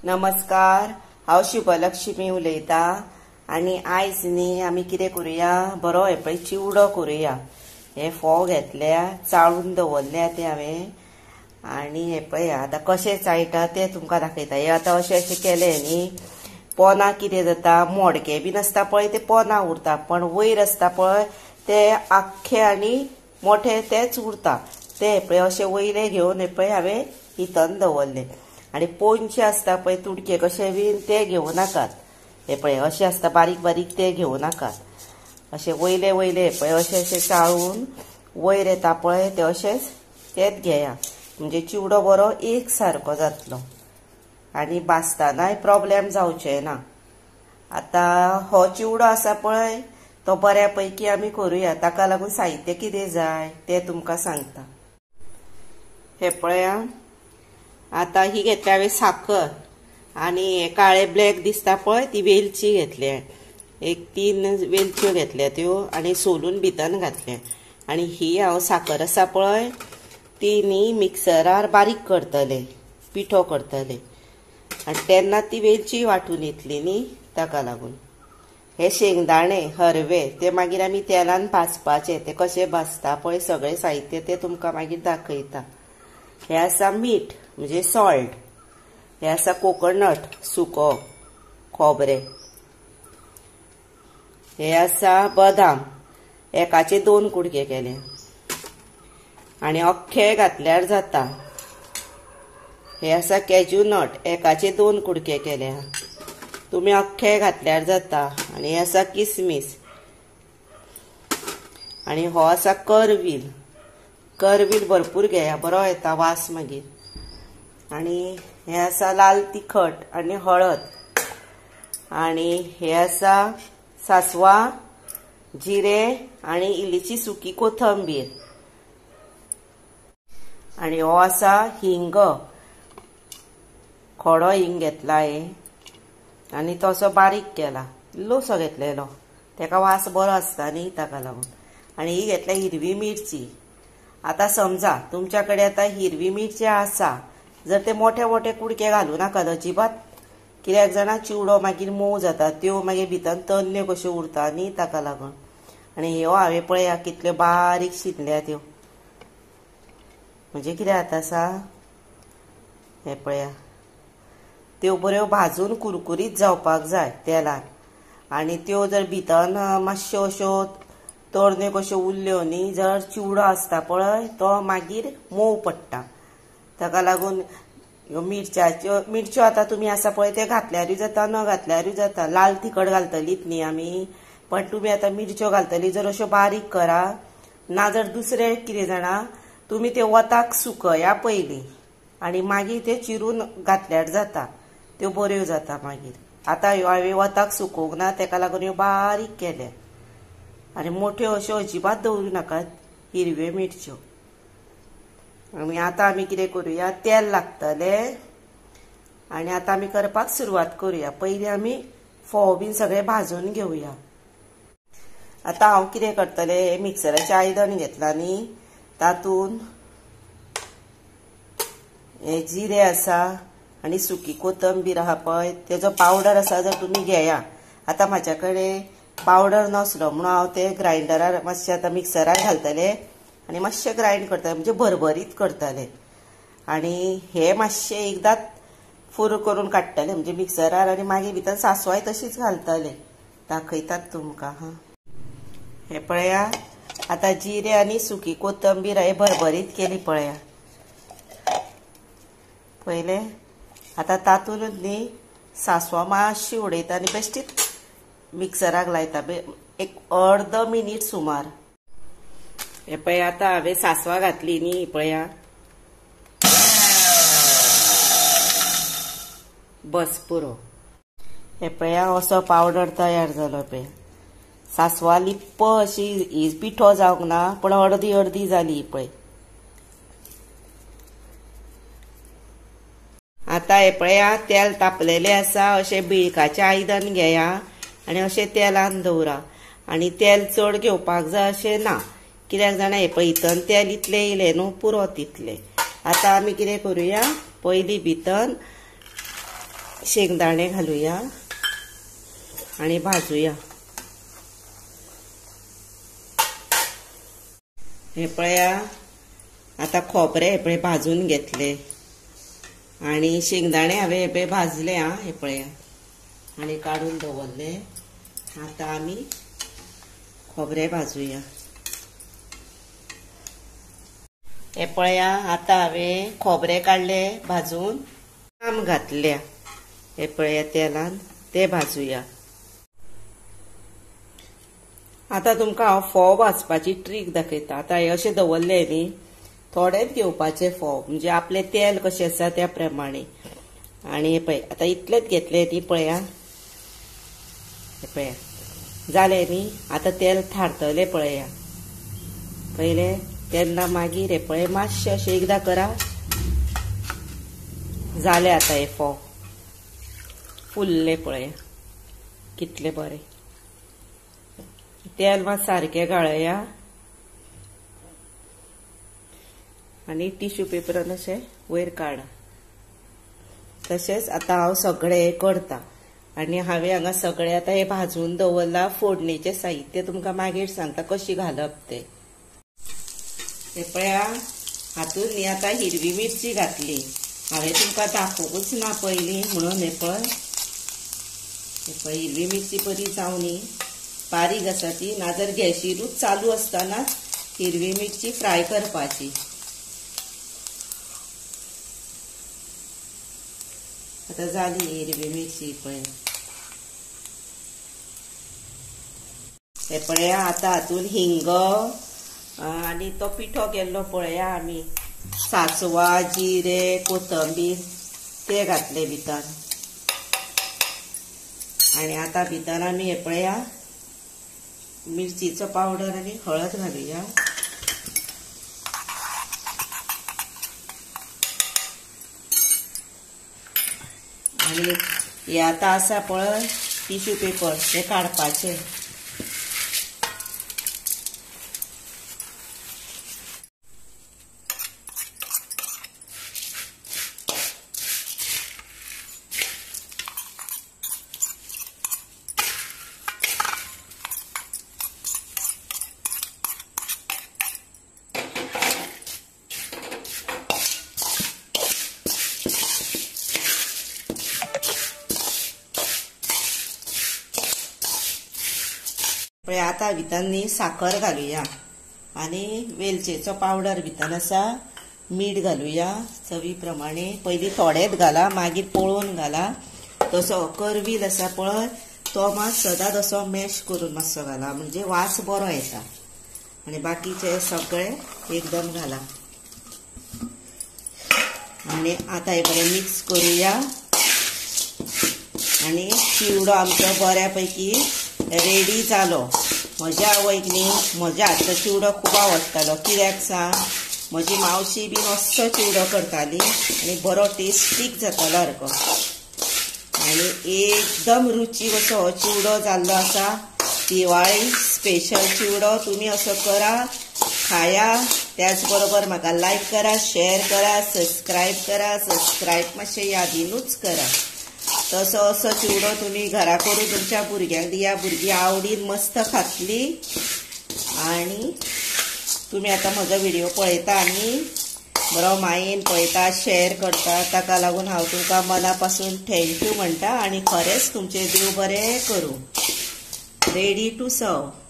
नमस्कार, हांव शुभलक्ष्मी उलयता आनी आयज न्ही आमी कितें करुया, बरो हे पळय चिवडो करुया. हे फोव घेतल्या, चाळून दवरल्या ते हांवें आनी हे पळय आतां कशें चाळटा तें तुमकां दाखयता. हे आतां अशें अशें केलें न्ही, पोना कितें जाता, मोडके बीन आसता पळय ते पोना उरता, पण वयर आसता पळय ते आख्खे आनी मोठे तेच उरता. ते पळय अशें वयले घेवन हे पळय हांवें हितन दवरले. आनी पोनचे आसता पळय तुडके कशे बीन ते घेवं नाकात, हे पळय अशें आसता बारीक बारीक ते घेवं नाकात. अशें वयले वयले पळय अशें अशें चाळून वयर येता पळय ते अशेंच तेच घेया, म्हणजे चिवडो बरो एक सारको जातलो आनी भाजतानाय प्रोब्लेम जावचे ना. आतां हो चिवडो आसा पळय तो बऱ्या पैकी आमी करुया, ताका लागून साहित्य कितें जाय तें तुमकां सांगता. हे पळया आतां ही घेतल्या हांवें साखर आनी हे काळे ब्लॅक दिसता पळय ती वेलची घेतल्या, एक 3 वेलच्यो घेतल्या त्यो आनी सोलून भितर घातल्या. आनी ही हांव साखर आसा पळय ती न्ही मिक्सरार बारीक करतले, पिठो करतले आनी तेन्ना ती वेलची वांटून येतली न्ही, ताका लागून. हे शेंगदाणे हरवे ते मागीर आमी तेलान भाजपाचे, ते कशे भाजता पळय सगळें साहित्य ते तुमकां मागीर दाखयता. हे आसा मीठ म्हणजे सॉल्ट, हे आसा कोकोनट सुको खोबरें, हे आसा बदाम एकाचे 2 कुडके केले आनी अख्खे घातल्यार जाता. हे आसा कॅज्यू नट एकाचे 2 कुडके केले, तुमी अख्खे घातल्यार जाता. आनी हे आसा किसमीस आनी हो आसा करवील, करवील भरपूर घेया, बरो येता वास मागीर. आनी हे आसा लाल तिखट आनी हळद, आनी हे आसा सासवां, जिरें आनी इल्लीशी सुकी कोथंबीर, आनी हो आसा हिंग, खडो हिंग घेतला हे आनी तो असो बारीक केला, इल्लोसो घेतलेलो, तेका वास बरो आसता न्ही ताका लागून. आनी ही घेतल्या हिरवी मिरची. आतां समजा तुमच्या कडेन आतां हिरवी मिरची आसा, जर ते मोठे मोठे कुडके घालूं नाकात अजिबात, कित्याक जाणा चिवडो मागीर मोव जाता, त्यो मागीर भितर तन्न्यो कश्यो उरता न्ही ताका लागून. आनी ह्यो हांवें पळया कितल्यो बारीक शिनल्या त्यो, म्हणजे कितें जाता आसा हें पळया, त्यो बऱ्यो भाजून कुरकुरीत जावपाक जाय तेलान. आनी त्यो जर भितर मातश्यो अश्यो तरण्यो कश्यो उरल्यो न्ही, जर चिवडो आसता पळय तो मागीर मोव पडटा. ताका लागून ह्यो मिरच्याच्यो मिरच्यो आतां तुमी आसा पळय ते घातल्यारूय जाता, न घातल्यारूय जाता. लाल तिखट घालतलीत न्ही आमी, पण तुमी आतां मिरच्यो घालतली जर अश्यो बारीक करा, ना जर दुसरें कितें जाणा तुमी ते वताक सुकया पयलीं आनी मागीर ते चिरून घातल्यार जाता, त्यो बऱ्यो जाता मागीर. आतां ह्यो हांवें वताक सुकोवंक ना ताका लागून ह्यो बारीक केल्या. आनी मोठ्यो अश्यो अजिबात दवरूं नाकात हिरव्यो मिरच्यो. आनी आतां आमी कितें करुया, तेल लागतलें आनी आतां आमी करपाक सुरवात करुया. पयलीं आमी फोव बीन सगळे भाजून घेवया. आतां हांव कितें करतलें, मिक्सराचें आयदन घेतलां न्ही, तातूंत हे जिरें आसा आनी सुकी कोथंबीर आहा पळय तेजो पावडर आसा, जर तुमी घेया. आतां म्हाज्या कडेन पावडर नासलो म्हणून हांव ते ग्रायंडरार मातशें आतां मिक्सरार घालतलें आनी मातशें ग्रायंड करतलें, म्हणजे भरभरीत करतलें. आनी हे मातशें एकदांच फुर करून काडटलें म्हणजे मिक्सरार, आनी मागीर भितर सासवांय तशीच घालतलें. दाखयतात तुमकां. हां, हे पळया आतां जिरें आनी सुकी कोथंबीर हांवें भरभरीत केली पळया पयलें. आतां तातूंतच न्ही सासवां मातशी उडयता आनी बेश्टीच मिक्सराक लायता एक अर्द मिनीट सुमार. हे पळय आतां हांवें सासवां घातली न्ही पळया, बस पुरो. हे पळया असो पावडर तयार जालो पळय. सासवां लिप्प अशी ही पिठो जावंक ना, पण अर्दी अर्दी जाली पळय. आतां हे पळया तेल तापलेलें आसा, अशें बिळकाचें आयदन घेया आनी अशें तेलान दवरा. आनी तेल चड घेवपाक जाय अशें ना, कित्याक जाणा हे पळय हितन तेल इतलें येयलें न्हू पुरो तितलें. आतां आमी कितें करुया, पयलीं भितर शेंगदाणे घालूया आणि भाजूया। हे पळया आता खोबरे हे पळय भाजून घेतले आणि शेंगदाणे हांवें हे पळय भाजले आं, हे पळया आणि काडून दवरले। आता आमी खोबरे भाजूया। हे पळया आता हांवें खोबरे काडले भाजून, आम घातल्या हे पळया तेलान, ते भाजूया। आता तुमकां हांव फोव भाजपाची ट्रीक दाखयता। आता हे अशें दवरले न्ही, थोडेच घेवपाचे फोव, म्हणजे आपले तेल कशें आसा त्या प्रमाणे। आनी हे पळय आतां इतलेच घेतले न्ही, पळया हे पळया जालें न्ही। आतां तेल थारतलें पळया पयलें, तेन्ना मागीर हे पळय मातशें अशें एकदां करा, जालें। आतां हे फोव फुल्ले पळया कितले बरे। तेल मात सारकें गाळया आनी टिश्यू पेपरान अशें वयर काडा। तशेंच आतां हांव सगळें करता। आनी हांवें हांगा सगळें आतां हें भाजून दवरलां। फोडणेचें साहित्य तुमकां मागीर सांगता कशी घालप तें। हें पळया हातून न्ही आतां हिरवी मिरची घातली, हांवें तुमकां दाखोवंकूच ना पयलीं म्हणून। हें पळय, हें पळय हिरवी मिरची बरी जावं न्ही, बारीक आसा ती, नाजाल्यार गॅशीरूच चालू आसतनाच हिरवी मिरची फ्राय करपाची। आतां जाली हिरवी मिरची पळय। हे पळया आतां हातून हिंग आनी तो पिठो केल्लो पळया आमी, सासवां, जिरे, कोथंबीर ते घातले भितर। आनी आतां भितर आमी हे पळया मिरचीचो पावडर आनी हळद घालुया। आनी हे आतां आसा पळय टिश्यू पेपर, ते काडपाचे। पळय आतां भितर न्ही साखर घालुया आनी वेलचेचो पावडर भितर आसा, मीठ घालुया चवी प्रमाणे। पयलीं थोडेंच घाला, मागीर पळोवन घाला। तसो करवील आसा पळय तो मात सदांच असो मॅश करून मातसो घाला, म्हणजे वास बरो येता। आनी बाकीचे सगळे एकदम घाला। आनी आतां हे बरें मिक्स करुया आनी चिवडो आमचो बऱ्या पैकी रेडी जालो। म्हज्या आवयक न्ही म्हज्या हातचो चिवडो खूब आवडटालो, कित्याक सांग, म्हजी मावशी बीन असो चिवडो करताली आनी बरो टेस्टीक जातालो सारको। आनी एकदम रुचीक असो हो चिवडो जाल्लो आसा। दिवाळी स्पेशल चिवडो तुमी असो करा, खाया। त्याच बरोबर म्हाका लायक करा, शेअर करा, सबस्क्रायब करा। सबस्क्रायब मातशें यादीनूच करा। तसो असो चिवडो तुमी घरा करून तुमच्या भुरग्यांक दिया, भुरगीं आवडीन मस्त खातली। आनी तुमी आतां म्हजो व्हिडिओ पळयता आनी बरो मायेन पळयता, शेअर करता, ताका लागून हांव तुमकां मना पासून thank you म्हणटा। आनी खरेंच तुमचें देव बरें करूं। Ready to serve.